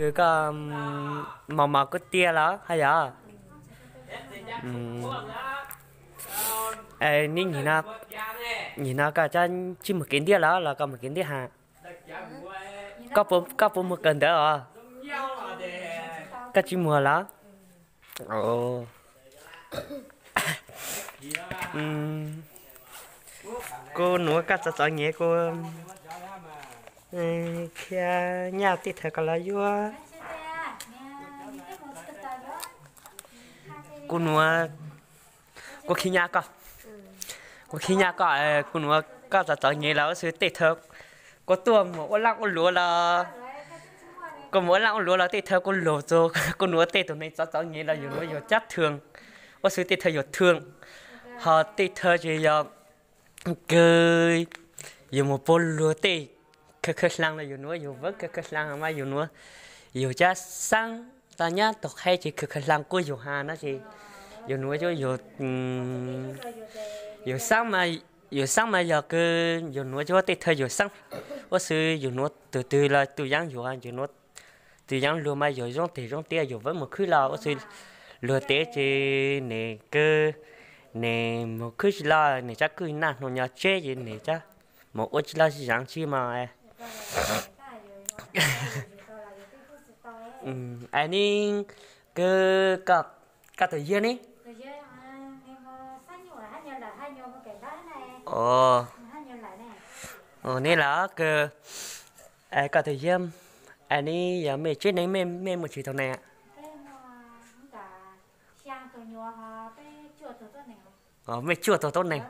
Koj mos mos kuv tiag los haj yom? Neb nim no, nim no koj tsis mus kev ntiaj los los koj mus kev ntiaj ha? Koj puas muag kawm ntawv os? Koj tsis muag los? Kuv nuav koj txom txom nyem kuv khiav nyaj tej thawv kom los yuav. Kuv nuav, kuv khib nyab koj, kuv khib nyab koj, kuv nuav koj txom txom nyem los ua xwb tej thawv kuv tuaj mus ua laaj ua luav los, kuv mus ua laaj ua luav los tej thawv kuv luag txug kuv nuav tej tug neeg txom txom nyem los yus nuav yus cab thwm, ua xwb tej thawv yus thwm, ho tej thawv ces yog kws yus mus puag luag tej khawv khawv hlaag los yus nuav yus vab khawv khawv hlaag mas yus nuav yus cab xaab tau nyab tug qheb ces khawv khawv hlaag kuj yus ha no ces yus nuav yus, yus xaab mas yog kws yus nuav cuab tej thawv yus xaab, ua xwb yus nuav tug twg los tug yaab yus, yus nuav tug yaab luag mas yus zoo teg zoo tiag yus vab mus khwb los ua xwb luag teb ces nws kws nws mus khwb tsis loj nws cab kwj naj nug nyo tseb ces nws cab mus ua tsis loj zaav tsi mas. Es neb kws koj tug yawg ne? Neb los kws, koj tug yawg, es neb yog mej tseb neeg mej mus tsis tau neeg? Mej cuaj tug tuab neeg.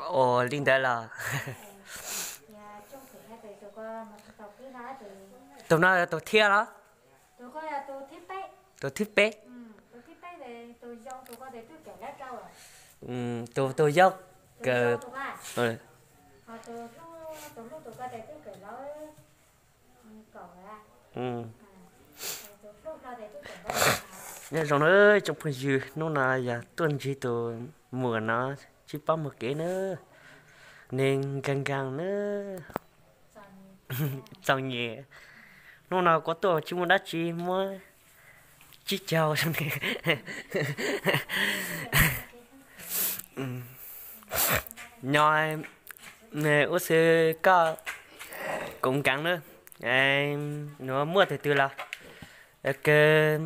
Ua li ntawd los, tug no tug thib los? Tug thib peb. Tug yau kawm. Nyob zoo na tsoom phooj ywg, hnub no yog tuaj ntsib tus muam no tsis paub muaj kev na, neeg nkaag nkaag na, txaus nyem. Hnub no kuv tuaj tsis muaj dab tsi muab tsib caug. Nyob ua xwb koj kuv nkaag na, nuav muaj tug twg los, kws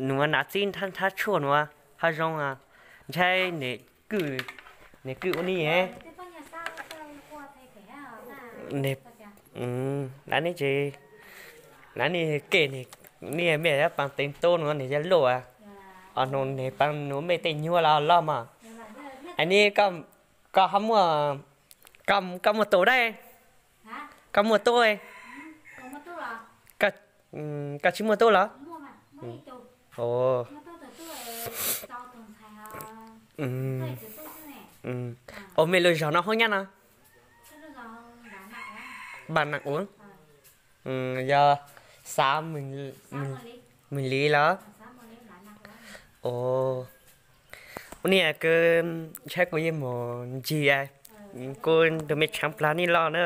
nuav nav txib nrhab tshuaj nuav ho zoo, ntshai nwg kwj ua ni. Lawv ne, lawv ne, kev ne, mej paab teev tub nuav nwg yog luj, o, nwg paab nuav mej tej nyuag los loj mas. Es ne, koj muaj, koj muaj tub dab? Koj muaj tub? Koj tsis muaj tub los? Ua mej lug zog no hoob nyab no? Npam Nam Uav, yog xav Mws Liv los? Ua, ua ni kws ntshai kuv yeej mus ncig, kuv nrug mej tshaav plaag nej loj na.